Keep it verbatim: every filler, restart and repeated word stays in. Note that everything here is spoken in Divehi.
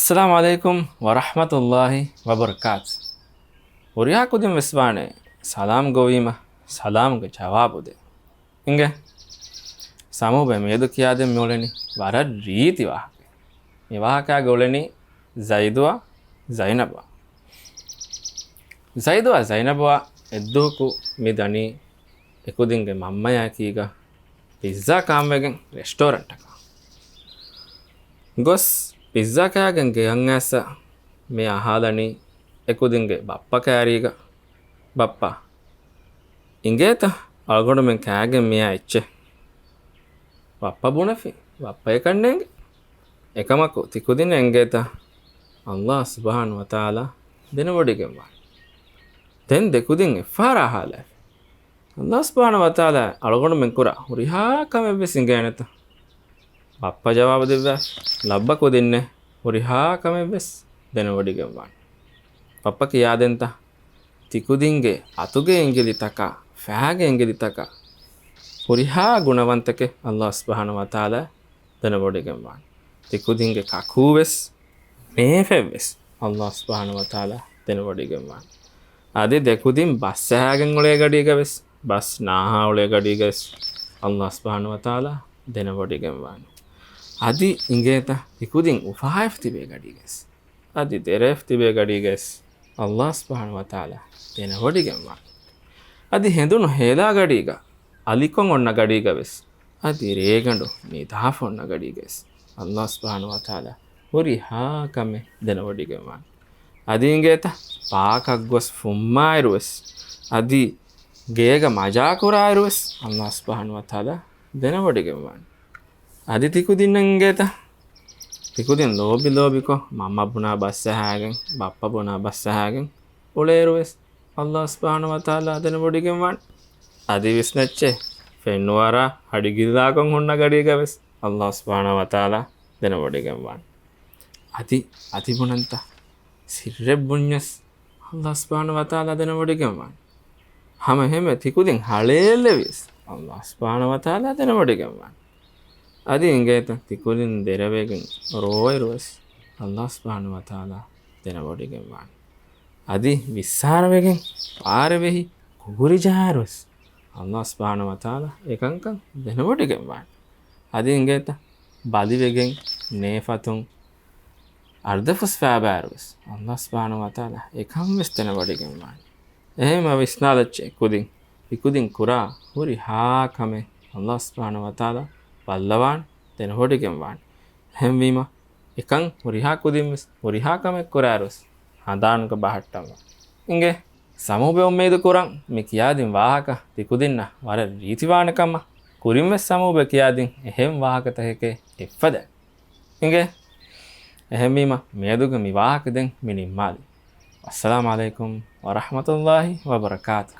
އައްސަލާމު ޢަލައިކުމް ވަރަޙްމަތުﷲި ވަބަރަކާތު. ހުރިހާ ކުދިން ވެސް ވާނެ ސަލާމް ގޮވީމަ، ސަލާމްގެ ޖަވާބު ދޭ. އިނގޭ، ސަމޫބެ މިއަދު ކިޔާދޭން މި އުޅެނީ ވަރަށް ރީތި ވާހަކަ. މި ވާހަކާގެ އުޅެނީ ޒައިދުއާ ޒައިނަބުއާ. ޒައިދުއާ ޒައިނަބުއާ އެއްދުވަހަކު މި ދަނީ އެކުދިންގެ މަންމަޔާ އެކީގަ ޕިއްޒާ ކާންވެގެން ރެސްޓޯރެންޓަކަށް ގޮސް، ޕިއްޒާ ކާގެން ގެއަށް އައިސް މި އަހާލަނީ އެކުދިންގެ ބައްޕަ ކާރީގަ، ބައްޕާ، އިނގޭތަ އަޅުގަނޑުމެން ކާގެން މިއާ އެއްޗެއް؟ ބައްޕަ ބުނެފި، ބައްޕަ އެކަން ނޭނގެ. އެކަމަކު ތިކުދިންނަށް އެނގޭތަ؟ ﷲ ސުބްޙާނަހޫ ވަތަޢާލާ ދެނެވޮޑިގެންވާނެ. ދެން ދެކުދިން އެއްފަހަރާ އަހާލާފި. ﷲ ސުބްޙާނަހޫ ވަތަޢާލާ އަޅުގަނޑުމެން ކުރާ ހުރިހާ ކަމެއްވެސް އިނގޭނެތަ؟ ބައްޕަ ޖަވާބު ދެއްވާފި، ލައްބަ ކުދިންނޭ ހުރިހާ ކަމެއްވެސް ދެނެވޮޑިގެންވާނެ. ބައްޕަ ކިޔާދެންތަ؟ ތިކުދިންގެ އަތުގެ އިނގިލިތަކާ، ފައިގެ އިނގިލިތަކާ ހުރިހާ ގުނަވަންތަކެއް ﷲ ސުބްޙާނަހޫ ވަތަޢާލާ ދެނެވޮޑިގެންވާނެ. ތިކުދިންގެ ކަކޫވެސް މޭފެއްވެސް ﷲ ސުބްޙާނަހޫ ވަތަޢާލާ ދެނެވޮޑިގެންވާނެ. އަދި ދެކުދިން ބަސް އަހާގެން އުޅޭ ގަޑީގަވެސް، ބަސް ނާހާ އުޅޭ ގަޑީގަވެސް ﷲ ސުބްޙާނަހޫ ވަތަޢާލާ ދެނެވޮޑިގެންވާނެ. އަދި އިނގޭތަ ތިކުދިން އުފާވެފަ ތިބޭ ގަޑީގަވެސް، އަދި ދެރަވެފަ ތިބޭ ގަޑީގަވެސް ﷲ ސުބްޙާނަހޫ ވަތަޢާލާ ދެނެވޮޑިގެންވާނެ. އަދި ހެނދުނު ހޭލާ ގަޑީގަ، އަލިކޮން އޮންނަ ގަޑީގަވެސް، އަދި ރޭގަނޑު ނިދާފަ އޮންނަ ގަޑީގަވެސް ﷲ ސުބްޙާނަހޫ ވަތަޢާލާ ހުރިހާ ކަމެއް ދެނެވޮޑިގެންވާނެ. އަދި އިނގޭތަ ޕާކަށް ގޮސް ފުއްމާއިރުވެސް، އަދި ގޭގަ މަޖާކުރާއިރުވެސް ﷲ ސުބްޙާނަހޫ ވަތަޢާލާ ދެނެވޮޑިގެންވާނެ. އަދި ތިކުދިންނަށް އިނގޭތަ؟ ތިކުދިން ލޯބި ލޯބިކޮށް، މަންމަ ބުނާ ބަސް އަހާގެން، ބައްޕަ ބުނާ ބަސް އަހާގެން އުޅޭއިރުވެސް ﷲ ސުބްޙާނަހޫ ވަތަޢާލާ ދެނެވޮޑިގެންވާނެ. އަދި ވިސްނައްޗޭ، ފެންނުވާރާ ހަޑިގިއްލާކޮށް ހުންނަ ގަޑީގަވެސް ﷲ ސުބްޙާނަހޫ ވަތަޢާލާ ދެނެވޮޑިގެންވާނެ. އަދި، އަދި ބުނަންތަ؟ ސިއްރެއް ބުންޏަސް ﷲ ސުބްޙާނަހޫ ވަތަޢާލާ ދެނެވޮޑިގެންވާނެ. ހަމަ އެހެންމެ ތިކުދިން ހަޅޭއްލެވިޔަސް ﷲ ސުބްޙާނަހޫ ވަތަޢާލާ ދެނެވޮޑިގެންވާނެ. އަދި އިނގޭތަ ތިކުދިން ދެރަވެގެން ރޯއިރުވެސް ﷲ ސުބްޙާނަހޫ ވަތަޢާލާ ދެނެވޮޑިގެންވާނެ. އަދި ވިއްސާރަވެގެން ވާރެވެހި ކުށްވެރި ޖަހާއިރުވެސް ﷲ ސުބްޙާނަހޫ ވަތަޢާލާ އެކަންކަން ދެނެވޮޑިގެންވާނެ. އަދި އިނގޭތަ ބަލިވެގެން ނޭފަތުން އަރްދަފުސް ފައިބާއިރުވެސް ﷲ ސުބްޙާނަހޫ ވަތަޢާލާ އެކަންވެސް ދެނެވޮޑިގެންވާނެ. އެހެންމަ ވިސްނާލައްޗޭ ކުދިން، ތިކުދިން ކުރާ ހުރިހާ ކަމެއް ﷲ ސުބްޙާނަހޫ ވަތަޢާލާ ބައްލަވާނެ، ދެނެވޮޑިގެންވާނެ. އެހެންވީމަ، އެކަން ހުރިހާ ކުދިންވެސް ހުރިހާ ކަމެއް ކުރާއިރުވެސް ހަނދާނުގަ ބަހައްޓަންވާނެ. އިނގޭ، ސަމޫބެ އުއްމީދު ކުރަން މި ކިޔާދިން ވާހަކަ ތިކުދިންނަށް ވަރަށް ރީތިވާނެ ކަމަށް. ކުރިންވެސް ސަމޫބެ ކިޔާދިން އެހެން ވާހަކަތަކެކޭ އެއްފަދައިން. އިނގޭ، އެހެންވީމަ މިއަދުގެ މި ވާހަކަ ދެން މި ނިންމާލި. އައްސަލާމު ޢަލައިކުމް ވަރަޙްމަތުﷲި ވަބަރަކާތުހު.